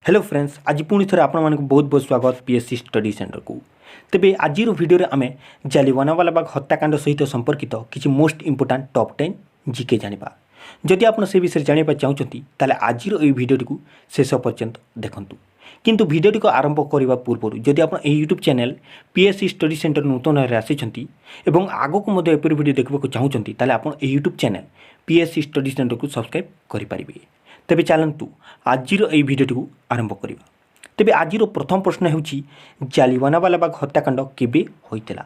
Hello friends, ଆଜି ପୁଣି ଥରେ ଆପଣମାନଙ୍କୁ ବହୁତ ବହୁତ ସ୍ୱାଗତ ପିଏସ୍ସି ଷ୍ଟଡି ସେଣ୍ଟରକୁ। ତେବେ ଆଜିର ଭିଡ଼ିଓରେ ଆମେ ଜାଲିୱାନାୱାଲାବାଗ ହତ୍ୟାକାଣ୍ଡ ସହିତ ସମ୍ପର୍କିତ କିଛି ମୋଷ୍ଟ ଇମ୍ପୋର୍ଟାଣ୍ଟ ଟପ୍ 10 ଜିକେ ଜାଣିବା। ଯଦି ଆପଣ ସେ ବିଷୟରେ ଜାଣିବା ଚାହୁଁଛନ୍ତି, ତାହେଲେ ଆଜିର ଏହି ଭିଡ଼ିଓଟିକୁ ଶେଷ ପର୍ଯ୍ୟନ୍ତ ଦେଖନ୍ତୁ। କିନ୍ତୁ ଭିଡ଼ିଓଟିକୁ ଆରମ୍ଭ କରିବା ପୂର୍ବରୁ ଯଦି ଆପଣ ଏହି YouTube channel PSC study centre ନୂତନରେ ଆସିଛନ୍ତି ଏବଂ ଆଗକୁ ମଧ୍ୟ ଏପରି ଭିଡ଼ିଓ ଦେଖିବାକୁ ଚାହୁଁଛନ୍ତି, ତାହେଲେ ଆପଣ ଏହି ୟୁଟ୍ୟୁବ୍ ଚ୍ୟାନେଲ୍ ପିଏସ୍ସି ଷ୍ଟଡି ସେଣ୍ଟରକୁ ସବସ୍କ୍ରାଇବ୍ କରିପାରିବେ। ତେବେ ଚାଲନ୍ତୁ, ଆଜିର ଏହି ଭିଡ଼ିଓଟିକୁ ଆରମ୍ଭ କରିବା। ତେବେ ଆଜିର ପ୍ରଥମ ପ୍ରଶ୍ନ ହେଉଛି, ଜାଲିୱାନାୱାଲାବାଗ ହତ୍ୟାକାଣ୍ଡ କେବେ ହୋଇଥିଲା?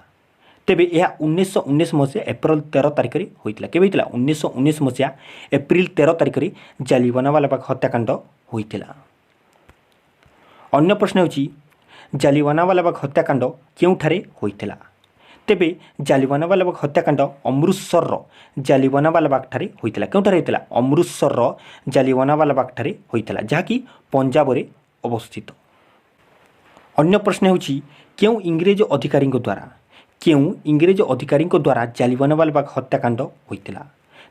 ତେବେ ଏହା 1919 ମସିହା ଏପ୍ରିଲ 13 ତାରିଖରେ ହୋଇଥିଲା। କେବେ ହୋଇଥିଲା? 1919 ମସିହା ଏପ୍ରିଲ 13 ତାରିଖରେ ଜାଲିୱାନାୱାଲାବାଗ ହତ୍ୟାକାଣ୍ଡ ହୋଇଥିଲା। ଅନ୍ୟ ପ୍ରଶ୍ନ ହେଉଛି, ଜାଲିୱାନାୱାଲାବାଗ ହତ୍ୟାକାଣ୍ଡ କେଉଁଠାରେ ହୋଇଥିଲା? ତେବେ ଜାଲିୱାନାୱାଲାବାଗ ହତ୍ୟାକାଣ୍ଡ ଅମୃତସରର ଜାଲିୱାନାୱାଲାବାଗଠାରେ ହୋଇଥିଲା। କେଉଁଠାରେ ହୋଇଥିଲା? ଅମୃତସରର ଜାଲିୱାନାୱାଲାବାଗଠାରେ ହୋଇଥିଲା, ଯାହାକି ପଞ୍ଜାବରେ ଅବସ୍ଥିତ। ଅନ୍ୟ ପ୍ରଶ୍ନ ହେଉଛି, କେଉଁ ଇଂରେଜ ଅଧିକାରୀଙ୍କ ଦ୍ୱାରା ଜାଲିୱାନାୱାଲାବାଗ ହତ୍ୟାକାଣ୍ଡ ହୋଇଥିଲା?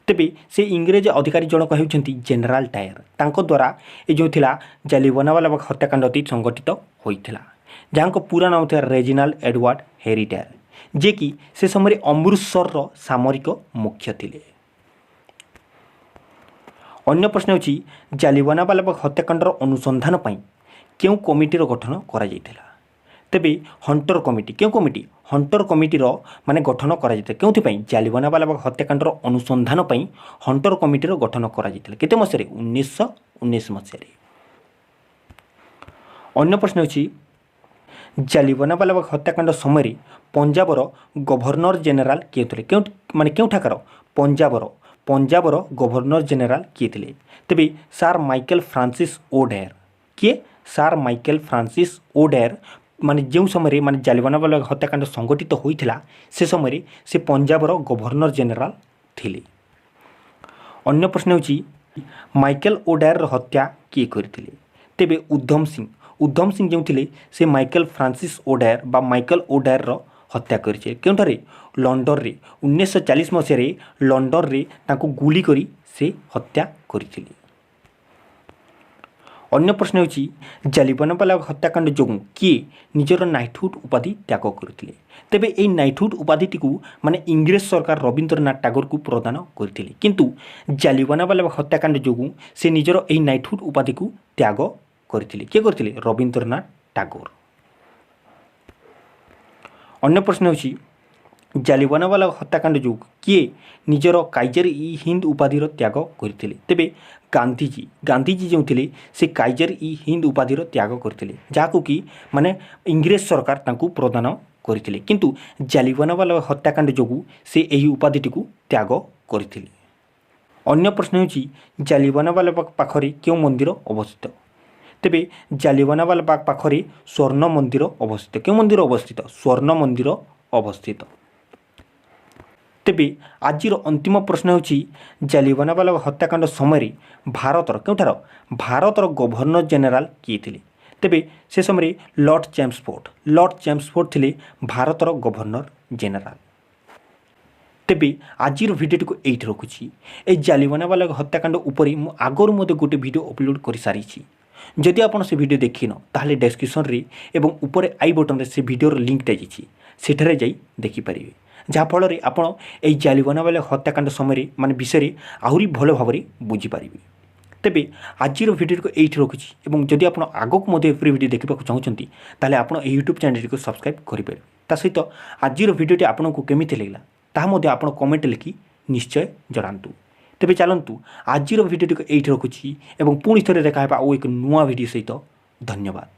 ତେବେ ସେ ଇଂରେଜ ଅଧିକାରୀ ଜଣକ ହେଉଛନ୍ତି ଜେନେରାଲ ଡାୟର। ତାଙ୍କ ଦ୍ୱାରା ଏ ଯେଉଁ ଥିଲା ଜାଲିୱାନାୱାଲାବାଗ ହତ୍ୟାକାଣ୍ଡଟି ସଂଗଠିତ ହୋଇଥିଲା, ଯାହାଙ୍କ ପୁରା ନାମ ଥିଲା ରେଜିନାଲ୍ଡ ଏଡୱାର୍ଡ ହେରି ଡାୟର, ଯିଏକି ସେ ସମୟରେ ଅମୃତସରର ସାମରିକ ମୁଖ୍ୟ ଥିଲେ। ଅନ୍ୟ ପ୍ରଶ୍ନ ହେଉଛି, ଜାଲିୱାନାୱାଲାବାଗ ହତ୍ୟାକାଣ୍ଡର ଅନୁସନ୍ଧାନ ପାଇଁ କେଉଁ କମିଟିର ଗଠନ କରାଯାଇଥିଲା? ତେବେ ହଣ୍ଟର କମିଟି। କେଉଁ କମିଟି? ହଣ୍ଟର କମିଟିର ମାନେ ଗଠନ କରାଯାଇଥିଲା। କେଉଁଥିପାଇଁ? ଜାଲିୱାନାୱାଲାବାଗ ହତ୍ୟାକାଣ୍ଡର ଅନୁସନ୍ଧାନ ପାଇଁ ହଣ୍ଟର କମିଟିର ଗଠନ କରାଯାଇଥିଲା। କେତେ ମସିହାରେ? 1919 ମସିହାରେ। ଅନ୍ୟ ପ୍ରଶ୍ନ ହେଉଛି, ଜାଲିୱାନାୱାଲାବାଗ ହତ୍ୟାକାଣ୍ଡ ସମୟରେ ପଞ୍ଜାବର ଗଭର୍ଣ୍ଣର ଜେନେରାଲ କିଏ ଥିଲେ? କେଉଁ ମାନେ କେଉଁଠାକାର? ପଞ୍ଜାବର ଗଭର୍ଣ୍ଣର ଜେନେରାଲ କିଏ ଥିଲେ? ତେବେ ସାର୍ ମାଇକେଲ ଫ୍ରାନ୍ସିସ୍ ଓ ଡାୟର। କିଏ? ସାର୍ ମାଇକେଲ ଫ୍ରାନ୍ସିସ୍ ଓ ଡାୟର। ମାନେ ଯେଉଁ ସମୟରେ ମାନେ ଜାଲିୱାନାୱାଲାବାଗ ହତ୍ୟାକାଣ୍ଡ ସଂଗଠିତ ହୋଇଥିଲା, ସେ ସମୟରେ ସେ ପଞ୍ଜାବର ଗଭର୍ଣ୍ଣର ଜେନେରାଲ ଥିଲେ। ଅନ୍ୟ ପ୍ରଶ୍ନ ହେଉଛି, ମାଇକେଲ ଓ ଡାୟରର ହତ୍ୟା କିଏ କରିଥିଲେ? ତେବେ ଉଦ୍ଧମ ସିଂ। ଉଦ୍ଧମ ସିଂ ଯେଉଁ ଥିଲେ, ସେ ମାଇକେଲ ଫ୍ରାନ୍ସିସ୍ ଓ ଡାୟର ବା ମାଇକେଲ ଓ ଡାୟରର ହତ୍ୟା କରିছে। କେଉଁଠାରେ? ଲଣ୍ଡନରେ। 1940 ମସିହାରେ ଲଣ୍ଡନରେ ତାଙ୍କୁ ଗୁଳି କରି ସେ ହତ୍ୟା କରିଥିଲେ। ଅନ୍ୟ ପ୍ରଶ୍ନ ହେଉଛି, ଜାଲିୱାନାୱାଲାବାଗ ହତ୍ୟାକାଣ୍ଡ ଯୋଗୁଁ କିଏ ନିଜର ନାଇଟହୁଡ୍ ଉପାଧି ତ୍ୟାଗ କରିଥିଲେ? ତେବେ ଏହି ନାଇଟହୁଡ୍ ଉପାଧିଟିକୁ ମାନେ ଇଂରେଜ ସରକାର ରବୀନ୍ଦ୍ରନାଥ ଟାଗୋରକୁ ପ୍ରଦାନ କରିଥିଲେ। କିନ୍ତୁ ଜାଲିୱାନାୱାଲାବାଗ ହତ୍ୟାକାଣ୍ଡ ଯୋଗୁଁ ସେ ନିଜର ଏହି ନାଇଟହୁଡ୍ ଉପାଧିକୁ ତ୍ୟାଗ କରିଥିଲେ। କିଏ କରିଥିଲେ? ରବୀନ୍ଦ୍ରନାଥ ଟାଗୋର। ଅନ୍ୟ ପ୍ରଶ୍ନ ହେଉଛି, ଜାଲିୱାନାୱାଲାବାଗ ହତ୍ୟାକାଣ୍ଡ ଯୋଗୁଁ କିଏ ନିଜର କାଇଜର ଇ ହିନ୍ଦ ଉପାଧିର ତ୍ୟାଗ କରିଥିଲେ? ତେବେ ଗାନ୍ଧିଜୀ। ଗାନ୍ଧିଜୀ ଯେଉଁ ଥିଲେ, ସେ କାଇଜର ଇ ହିନ୍ଦ ଉପାଧିର ତ୍ୟାଗ କରିଥିଲେ, ଯାହାକୁ କି ମାନେ ଇଂରେଜ ସରକାର ତାଙ୍କୁ ପ୍ରଦାନ କରିଥିଲେ। କିନ୍ତୁ ଜାଲିୱାନାୱାଲାବାଗ ହତ୍ୟାକାଣ୍ଡ ଯୋଗୁଁ ସେ ଏହି ଉପାଧିଟିକୁ ତ୍ୟାଗ କରିଥିଲେ। ଅନ୍ୟ ପ୍ରଶ୍ନ ହେଉଛି, ଜାଲିୱାନାୱାଲାବାଗ ପାଖରେ କେଉଁ ମନ୍ଦିର ଅବସ୍ଥିତ? ତେବେ ଜାଲିୱାନାୱାଲାବାଗ ପାଖରେ ସ୍ୱର୍ଣ୍ଣ ମନ୍ଦିର ଅବସ୍ଥିତ। କେଉଁ ମନ୍ଦିର ଅବସ୍ଥିତ? ସ୍ୱର୍ଣ୍ଣ ମନ୍ଦିର ଅବସ୍ଥିତ। ତେବେ ଆଜିର ଅନ୍ତିମ ପ୍ରଶ୍ନ ହେଉଛି, ଜାଲିୱାନାୱାଲାବାଗ ହତ୍ୟାକାଣ୍ଡ ସମୟରେ ଭାରତର କେଉଁଠାର ଭାରତର ଗଭର୍ଣ୍ଣର ଜେନେରାଲ କିଏ ଥିଲେ? ତେବେ ସେ ସମୟରେ ଲର୍ଡ଼ ଚେମ୍ସଫୋର୍ଡ। ଲର୍ଡ଼ ଚେମ୍ସଫୋର୍ଡ ଥିଲେ ଭାରତର ଗଭର୍ଣ୍ଣର ଜେନେରାଲ। ତେବେ ଆଜିର ଭିଡ଼ିଓଟିକୁ ଏଇଠି ରଖୁଛି। ଏହି ଜାଲିୱାନାୱାଲାବାଗ ହତ୍ୟାକାଣ୍ଡ ଉପରେ ମୁଁ ଆଗରୁ ମଧ୍ୟ ଗୋଟେ ଭିଡ଼ିଓ ଅପଲୋଡ଼ କରିସାରିଛି। ଯଦି ଆପଣ ସେ ଭିଡ଼ିଓ ଦେଖିନ, ତାହେଲେ ଡେସ୍କ୍ରିପସନ୍ରେ ଏବଂ ଉପରେ I ବଟନ୍ରେ ସେ ଭିଡ଼ିଓର ଲିଙ୍କ୍ ଦିଆଯାଇଛି, ସେଠାରେ ଯାଇ ଦେଖିପାରିବେ, ଯାହାଫଳରେ ଆପଣ ଏହି ଜାଲିୱାନାୱାଲାବାଗ ହତ୍ୟାକାଣ୍ଡ ସମୟରେ ମାନେ ବିଷୟରେ ଆହୁରି ଭଲ ଭାବରେ ବୁଝିପାରିବେ। ତେବେ ଆଜିର ଭିଡ଼ିଓଟିକୁ ଏଇଠି ରଖୁଛି ଏବଂ ଯଦି ଆପଣ ଆଗକୁ ମଧ୍ୟ ଏପରି ଭିଡ଼ିଓ ଦେଖିବାକୁ ଚାହୁଁଛନ୍ତି, ତାହେଲେ ଆପଣ ଏହି ୟୁଟ୍ୟୁବ୍ ଚ୍ୟାନେଲଟିକୁ ସବସ୍କ୍ରାଇବ୍ କରିପାରିବେ। ତା ସହିତ ଆଜିର ଭିଡ଼ିଓଟି ଆପଣଙ୍କୁ କେମିତି ଲାଗିଲା, ତାହା ମଧ୍ୟ ଆପଣ କମେଣ୍ଟ ଲେଖି ନିଶ୍ଚୟ ଜଣାନ୍ତୁ। ତେବେ ଚାଲନ୍ତୁ, ଆଜିର ଭିଡ଼ିଓଟିକୁ ଏଇଠି ରଖୁଛି ଏବଂ ପୁଣି ଥରେ ଦେଖା ହେବା ଆଉ ଏକ ନୂଆ ଭିଡ଼ିଓ ସହିତ। ଧନ୍ୟବାଦ।